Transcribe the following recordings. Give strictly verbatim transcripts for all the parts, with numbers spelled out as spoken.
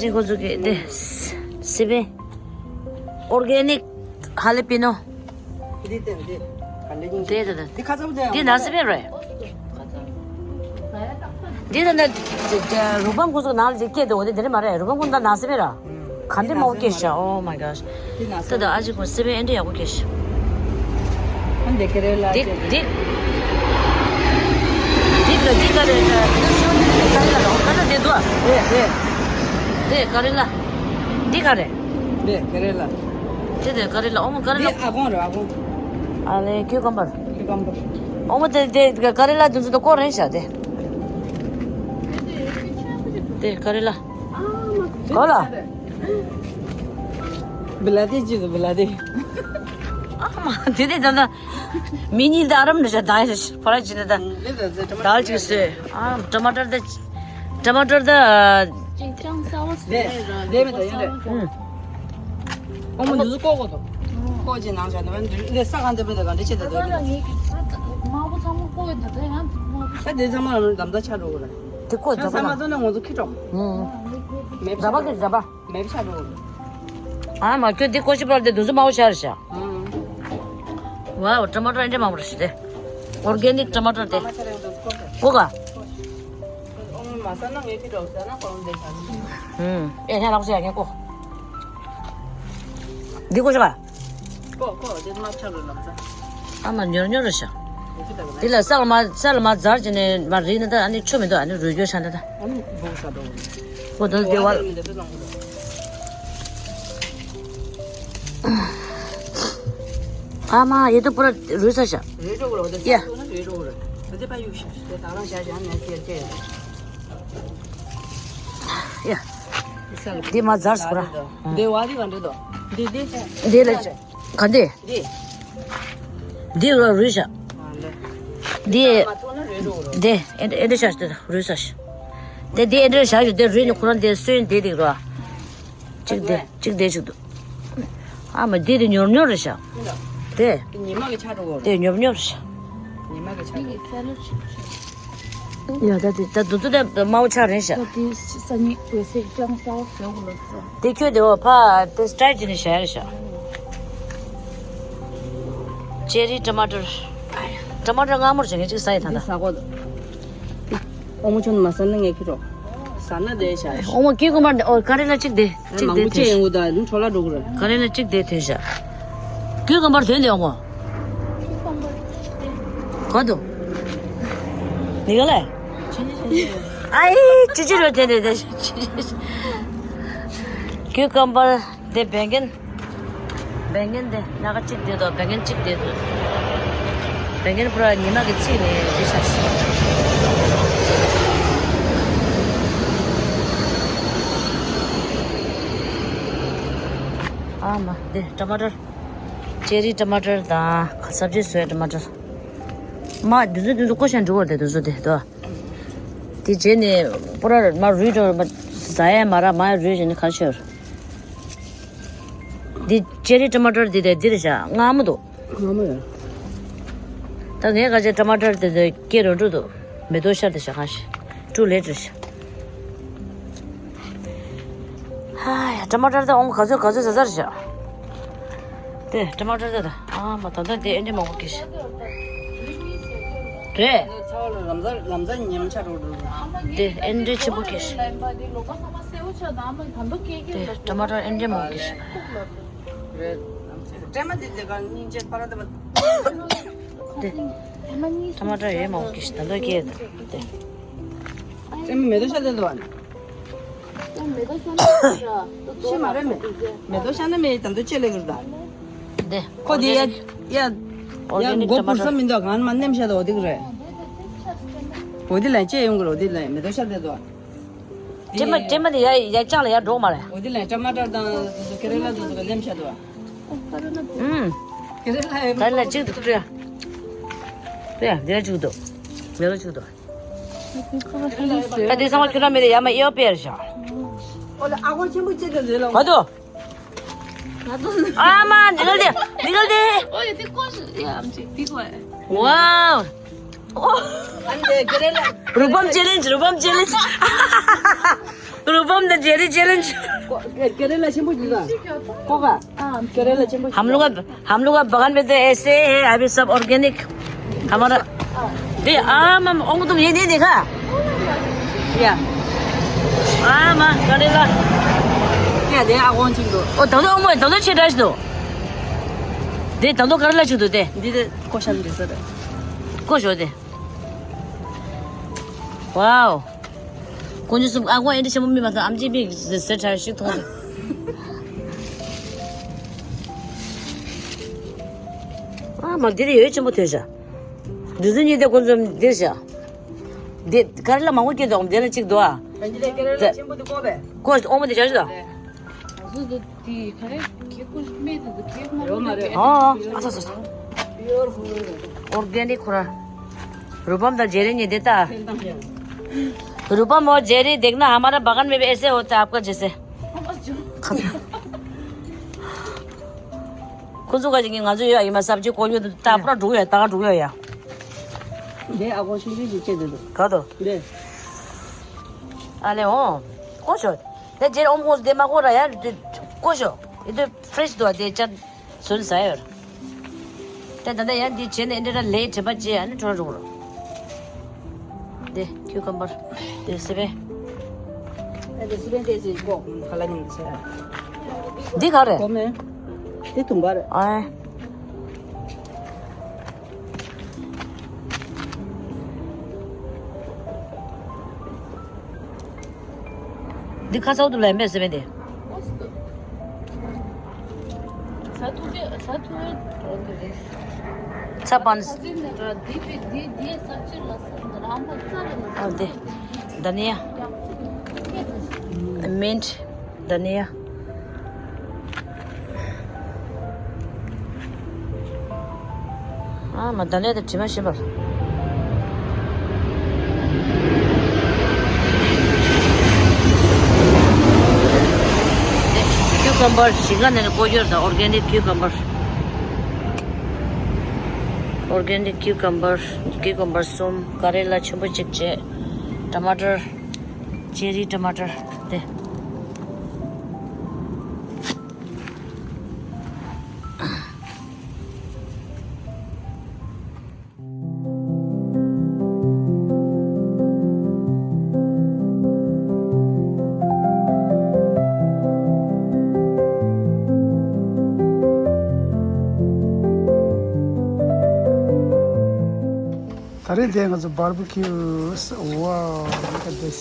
ཅིག་ཁོ་ཚོ་གི་དེ་སི་པན་ཨོར་གེ་ནིག་ཧ་ལེ་པི་ནོ། དེ་དེ་དེ་ག་འདྲ་ཡིན། དེ་དེ་དེ་ཁ་ཚ་པོ་དེ་དེ་ན་སི་པན་རེད། འདི་ད་ནི་རུ་བང་ཁོ་ཚོ་ནང་ལ་ཅིག་སྐྱེས་འདུག་འོ་དེ་དེ་རིང་མ་རེད། རུ་བང་ཁོ་ད་ན་སི་པན་ར། ག་འདྲ་མང་པོ་སྐྱེས་ཤག Oh my gosh། དེ་ད་ཨ་ཅེ་ཁོ་སི་པན་ཨེ་འདྲ་ཡག་པོ་སྐྱེས་ཤག་འདི་ཁེ་རེ་ལ་འདི་འདི་འདི་ག་འདི་ག་རེད། ད་དེ་ཚོ་སི་པན་འདི་ག་རེ་ལ་རོགས་ག་ན་དེ་འདུག་ཨ། དེ་དེ་དེ་ག་རེ་ལ་འདི་ག་རེད། དེ་ཁེ་རེ་ལ། དེ་དེ་ག་རེ་ལ་ཨོ་མ་ག་རེ་ལ། འདི་ཨ་ཀོང་རེད། ཨ་ཀོང་། ཨ་ལེ་ཁྱུ་ཀམ་བར། ཁྱུ་ཀམ་བར། ཨོ་མ་དེ་དེ་ག་རེ་ལ་དེ་ཚོ་ད་ཀོ་རེད་ཤག་དེ། དེ་ག་རེ་ལ། གོ་ལ། བི་ལ་ཏི་ཅི་ཟེར་བི་ལ་ཏི། ཨ་མ་དེ་དེ་ད་ད། མི་གཉིས་ད་ཨ་རམ་ནི་ཤ་ད་ཡི་ཕ་ར་ཅི་ནི་ད། ད་ཅིག་སོས། ཨ་ཊ་མ་ཊར་ད། ཊ་མ་ཊར་ད། ཅིག་ཅང་སོ་སོས་ར། དེ་མི་ད་ཡིན་རེད། ཨུམ། ཨོ་མ་འདི་ཚོ་ཀོ་ཀོ་དོ། ཀོ་ཅི་ནང་ཆ་ནི་བ་འདི་ལས་ས་གང་དེ་མི་ད་གང་འདྲ་ཆེ་ད་ད། ད་ང་གི་དམར་པོ་ཚང་མ་ཀོ་ཡོད་ད་ད་ཡང་དམར་པོ། ད་དེ་ཚང་མ་ལ་ནི་འདམ་ད་ཆ་འགྲོ་གི་རེད། དེ་ཀོ་ད་ས་མ་ཚོ་ནི་ང་ཚོ་ཁི་གྲོགས། ཨུམ། མེབ་ར་བ་གི་ར་བ། མེབ་ཆ་འགྲོ་གི་རེད། ཨ་མ་ཁྱོད་དེ་ཀོ་ཅི་པར་དེ་འདུ་འཛོམས་མང་པོ་ཆགས་རེད་ཤག་ཨུམ། ཝའོ་ཊ་མ་ཊར་འདྲ་མང་པོ་རེད་ཤག་དེ། ཨོར་གེ་ནིག་ཊ་མ་ཊར་དེ། ཀོ་ག་ཨོ་མ་ས་ན་ངས་ཁི་གྲོགས་ས་ན་ཁོ་རང་དེ་ཆ་ནི། ཨུམ། ཨེ་ཁྱེད་རང་ཚོ་ཡ་ཁྱེད་ཀོ། འདི་ཀོ་ཅི་ག་ཀོ་ཀོ་དེ་མ་ཆ་རུ་ལམ་ས། ཨ་མ་ཉོར་ཉོར་རེད་ཤག་འདི་ལ་ས་ལ་མ་ས་ལ་མ་ཛར་ཅི་ནས་མ་རིལ་ནི་ད་ཨ་ནི་ཆུ་མི་འདུག་ཨ་ནི་རུལ་རྒྱུ་ཆ་འདི་ད། ཨ་ནི་བུ་ས་འགྲོ་གི་རེད། ཁོ་དོན་དེ་བ། ཨ་མ་ཡེ་དུ་པུ་ར་རུལ་ས་ཤག་རེད་འགྲོ་གི་རེད། ཡ། རེད་འགྲོ་གི་རེད། དེ་ད་ཡུག་ཤག་དེ་ད་རང་བཞག་བཞག་ནས་སྐྱེལ་སྐྱེལ། ཡ། འདི་མ་ཛར་སུ་པུ་ར། འདི་བ་རི་ག་འདྲ་འདུག་འདི་འདི། འདི་ལ་ག་འདི། འདི། འདི་རུལ་རུལ་ཤག་འདི། འདི་ཨེ་འདྲ་ཤག་འདི་རུལ་ས་ཤག་འདི་འདི་ཨེ་འདྲ་ཤག་ཤག་འདི་རུལ་ནི་ཁོ་རང་འདི་སོན་འདི་འདི་རུ། གཅིག་འདི་གཅིག་འདི་གཅིག་འདུག་ཨ་མ་འདི་འདི་ཉོར་ཉོར་རེད་ཤག་འདི། ཉི་མ་གི་ཆ་འགྲོ་གོ། འདི་ཉོར་ཉོར་རེད་ཤག་ཉི་མ་གི་ཆ་འགྲོ། ཡ་ད་དེ་ད་དུ་ཚོད་དེ་དམར་པོ་ཆགས་རན་ཤག་ད་དེ་ས་ཉིད་བོད་སའི་ཀྱང་ས་བ་ཟེར་བ་ལ་ས། དེ་ཁྱོད་དེ་འོ་ཕ་དེ་སི་ཊའེལ་བྱས་ནས་བཞག་ཡ་རེད་ཤག་ཅེ་རི་ཊ་མ་ཊར། ཊ་མ་ཊར་མངར་མོ་རེད་ཤག་ངས་གཅིག་ཟ་ཡི་ད་ད། ཟ་གོ་ད། ཨོ་མོ་ཆུང་མ་ཟ་ན་ངས་ཁྱེད་རོགས། ཟ་ན་བསྡད་ཤག་ཨོ་མོ་ཀི་ཀུ་མར་འོ་ཀ་རེ་ལ་གཅིག་བསྡད། གཅིག་མང་པོ་བསྡད་ཅེས་ཐོན་ཡོང་གི་ད་ནི་འཕྲོ་བརླག་འགྲོ་གི་རེད། ཀ་རེ་ལ་གཅིག་བསྡད་ཐོན་ཤག་ཀི་ཀུ་མར་དོན་དེ་ཨོ་མོ། ག་དུ། ནི་ག་ལེ། ཨའི་ཅི་ཅི་རོ་དེ་དེ་དེ། ཀི་ཀུ་མར་དེ་བན་གན། བན་གན་དེ་སྣ་ཁ་གཅིག་བསྡད་དོ། བན་གན་གཅིག་བསྡད་དོ། བན་གན་པུ་ར་ཉི་མ་གི་ཚིག་ནས་དེ་ཆགས་ཤག་ཨ་མ་དེ་ཊ་མ་ཊར། ཅེ་རི་ཊ་མ་ཊར་དང་ས་བཅད་བཟོས་ཊ་མ་ཊར། མ་དེ་ཚོ་དེ་ཚོ་ཀོ་ཤ་འགྲོ་བར་དེ་དེ་ཚོ་དེ་དོ། དེ་རྗེས་ནས་པུ་ར་མ་རུལ་འགྲོ་མ་ཟ་ཡ་མ་ར་མ་རུལ་བྱས་ནས་གར་ཤོར། འདི་ཅེ་རི་ཊ་མ་ཊར་འདི་དེ་འདི་རེད་ཤག་མངར་མོ་འདུག་མངར་མོ་ཡ། ད་ངས་ག་ཅེ་ཊ་མ་ཊར་དེ་དེ་སྐྱེ་རུ་འགྲོ་འདུག་མེ་ཏོག་ཤར་དེ་ཤག་གང་ཤི། ཊུ་ལེ་ཊི་རེད་ཤག་ཧ་ཡ་ཊ་མ་ཊར་ད་ཨོང་ག་ཚོད་ག་ཚོད་ཟ་ཟ་རེད་ཤག་དེ་ཊ་མ་ཊར་དེ་ད་ཨ་མ་ད་ད་དེ་ཨེ་འདྲ་མང་པོ་སྐྱེས་ཤག་རེད། ཚ་བ་ལ་ལམ་ཟ་ལམ་ཟ་ཉམས་ཆག་འགྲོ་འགྲོ། དེ་ཨེ་འདྲ་ཆེན་པོ་སྐྱེས་ཤག་དེ་ཊ་མ་ཊར་ཨེ་འདྲ་མང་པོ་སྐྱེས་ཤག་རེད། ཀྲེ་མ་དེ་དེ་ག་སྙིང་རྗེ་པ་ར་དེ་མ། དེ་ཊ་མ་ཊར་ཡེ་མང་པོ་སྐྱེས་ཤག་ད་ལོ་སྐྱེས་དེ། ཀྲེ་མ་མེ་ཏོག་ཤ་དེ་འདུག་ཨ་ནི། ཤི་མ་རེད་མེད། མེ་ཏོག་ཤ་ན་མེད་ད་འདུག་ཅེ་ལེ་གི་རུ་ད། དེ་ཁོ་དེ་ཡ་ཡ་ཡ་མགོ་པུར་ས་མི་འདུག་གང་མ་ནེམ་ཤ་ད་འོ་དེ་གི་རེད། འོ་དེ་ལ་ཅེ་ཡོང་གི་རེད། འོ་དེ་ལ་མེ་ཏོག་ཤ་དེ་འདུག་ཀྲེ་མ་ཀྲེ་མ་དེ་ཡ་ཡ་ལྕགས་ལ་ཡ་འགྲོ་མ་རེད། འོ་དེ་ལ་ཊ་མ་ཊར་དང་དེ་ཚོ་ཀེ་རེ་ལ་དེ་ཚོ་གི་ནེམ་ཤ་དུ། ཨུམ། ཀེ་རེ་ལ་ཡ། ད་ལ་གཅིག་ཏུ་ཀྲེ། ཀྲེ་དེ་ལ་གཅིག་ཏུ། མེ་ལ་གཅིག་ཏུ། ད་དེ་ཚང་མ་ཁྱོད་རང་མེད་དེ་ཡ་མ་ཨེ་ཡོ་པེར་ཤ། འོ་ལ་ཨ་ཁོ་ཆེན་པོ་གཅིག་ཏུ་རེད་ལ། ག་དུ། ཨ་མ་ནི་གལ་ཏེ་ནི་གལ་ཏེ། ཨོ་ཡ་དེ་ཀོ་ཡ་ཨམ་ཅིག་དེ་ཀོ་ཡ། ཝའོ། ཨ་ནི་དེ་ཀེ་རེ་ལ། རུ་བམ་ཅེ་ལེན་ཇི་རུ་བམ་ཅེ་ལེན་ཇི། Rupam the Jerry challenge. को-, के-, केरला ཆེན་པོ་འདི་ལ། ཁོ་ག། केरला ཆེན་པོ། हम लोग का, हम लोग का बगान में तो ऐसे है, अभी सब ऑर्गेनिक। हमारा दे आम, आम, ong तुम ये नहीं देखा? या। आम, आम, करेला। क्या दे, आ, कौन चीज दो? ओ, धो दो, ong, धो दो, छे डाल दो। दे, धो दो, करेला छू दो, दे। दे, दे, कोशा दे, सर। कोशो दे। वाओ। ཁོང་ཚོ་གསུམ་ཨ་ཁོང་ཨེ་འདྲ་ཆེན་པོ་མི་མ་མཐོང་། ཨམ་ཆི་མིག་ཟེར་ཟེར་གྲ་ཞིག་མཐོང་། ཨ་མ་འདི་ལ་ཡོད་ཆེན་པོ་ཐོན་ཤག་འདི་ཚོ་གཉིས་དེ་ཁོང་ཚོ་འདིར་ཤག་འདི་ག་རེ་ལ་མང་པོ་སྐྱེས་འདུག་འདི་ལ་གཅིག་འདུག་ཨ། ཨ་འདི་ལ་ཀེ་རེ་ལ་ཆེན་པོ་འདུག་གོ་བས། ཀོ་ཨོ་མོ་འདི་བྱ་ཞིག་དང་། དེ་ག་རེ་ཁེ་ཀོ་སྨད་དུ་ཁེ་ཀོ་མ་རེད། ཨ་ཨ་ས་ས་ས། Pure whole. Organic ཁོ་ར། रूपम दा जेरी नहीं देता। रूपम और जेरी देखना, हमारा बगान में भी ऐसे होता है आपका जैसे। ཁོ་ཚོ་ག་ཅིག་ང་ཚོ་ཡོད་ཡིན་མ་སབ་ཅི་གོ་ཡོད་ད་པུ་ར་འགྲོ་ཡོད་ད་ག་འགྲོ་ཡོད་ཡ། འདི་ཨ་ཁོ་ཤིང་ཤིང་ཅིག་བྱེད་འདུག་ག་དོ། འདི། ཨ་ལེ་ཨོ། ཀོ་ཤོ། ད་རྗེས་ཨོམ་ཁོང་དེ་མ་ཀོ་ར་ཡ། ཀོ་ཤོ། ཨི་དུ་ཕྲེཤ་དུ་དེ་ཅན་སུན་ཟ་ཡོད། ད་ད་ད་ཡ་འདི་བྱས་ནས་འདི་ར་ལས་དྲན་པ་བྱས་ཨ་ནི་ཁྲོ་རུ་རུ། དེ་ཁྱུ་ཀམ་བར། དེ་སི་པན། ཨ་དེ་སི་པན་དེ་ཟིན་ཀོ་ཁ་ལ་ཉིན་ཆེ། འདི་ག་རེ། ཀོ་མེ། དེ་དུང་པ་རེ། ཨ། འདི་ཁ་ཚ་འདུག་ལ་ཡིན་པས་ཟེར་བས་ཏེ། ཚ་པན། ཨ་འདི། དྷ་ནི་ཡ། མིན་ཊི། དྷ་ནི་ཡ། ཨ་མ་དྷ་ནི་ཡ་དེ་དྲི་མ་ཤེས་པར། ཁྱུ་ཀམ་བར་ཞིང་ཁ་ནས་བཀོལ་རྒྱུ་རེད་ད། Organic cucumber. Organic cucumber. Cucumber གསུམ། ཀ་རེ་ལ་ཆེན་པོ་གཅིག་བྱས། ཊ་མ་ཊར། ཅེ་རི་ཊ་མ་ཊར་དེ། ད་རེས་དེ་ང་ཚོ་barbecue། Wow, look at this.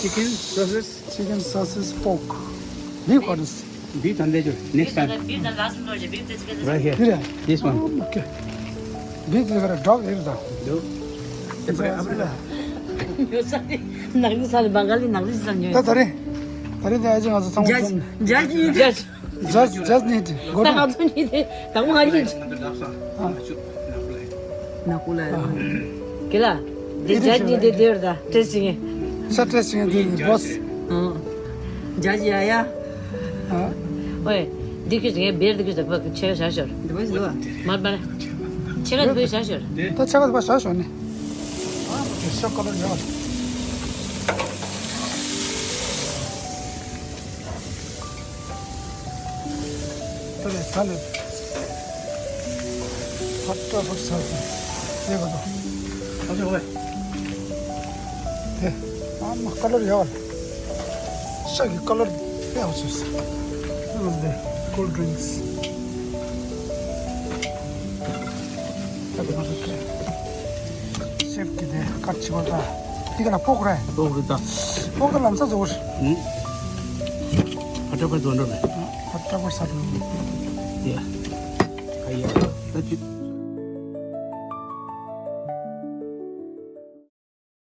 Chicken sausage. Chicken sausage, pork. Beef, what is? Beef and later, next time. Right here. འདི་རེད། This one. Okay. འདི་དེ་ག་རེ་འདྲ་ཡོད་ད། འདུག་ནག་ནི་ས་ནི་བང་ག་ལི་ནག་ནི་ས་ཉོས། ད་ད་རེས། ད་རེས་དེ་ཨ་ཅེ་ང་ཚོ་ཚང་མ་ཇཇ་ཇཇ་ཇཇ། Just, just need it. Go ད་down. ང་ཚོ་གཉིས་དེ་དང་མ་ཡིན། ནག་པོ་ལ། ཀེ་ལ། འདི་ཇཇ་གཉིས་དེ་དེར་ད་ཊེ་སི་ཊི་ངེ། ས་ཊེ་སི་ཊི་ངེ་དེ་བོས། ཨང་། ཇཇ་ཡ་ཡ། ཨ། ཨོའི། འདི་ཁྱོད་ངས་བེར་འདི་ཁྱོད་ད་ཕ་ཆེ་བ་བཞག་ཤོར། འདི་བ་ཞིག་ལ། མར་པ་ལ། ཆེ་ག་འདི་བ་བཞག་ཤོར། ད་ཆེ་ག་འདི་བ་བཞག་ཤོར་ནི། ཨ་ཤོ་ཀ་ལ་ཡོད། ད་ལས་ད་ལས། ཕ་ཏྲ་ཕ་ས་ཏུ། དེ་ག་དོ། ཨ་ཅོ་ཝེ། དེ། ཨ་མ་ཀ་ལར་ཡག་པ། ཤ་གི་ཀ་ལར་དཔེ་ཡག་པོ་བྱས་སོང་། དེ་cold drinks། ད་དེ་མ་ཟད་ཤེཕ་གི་དེ་ཀར་ཆེ་བ་ད། དེ་ག་ན་ཕོག་རེད། ཕོག་རེད་ད། ཕོག་ད་ལམ་སང་བཟོ་བར། ཨུ། ཕ་ཏྲ་ཕ་ཟོ་འགྲོ་མེད། ཕ་ཏྲ་ཕ་ས་རུ། ཡ། ཨ་ཡ། ད་ཅི།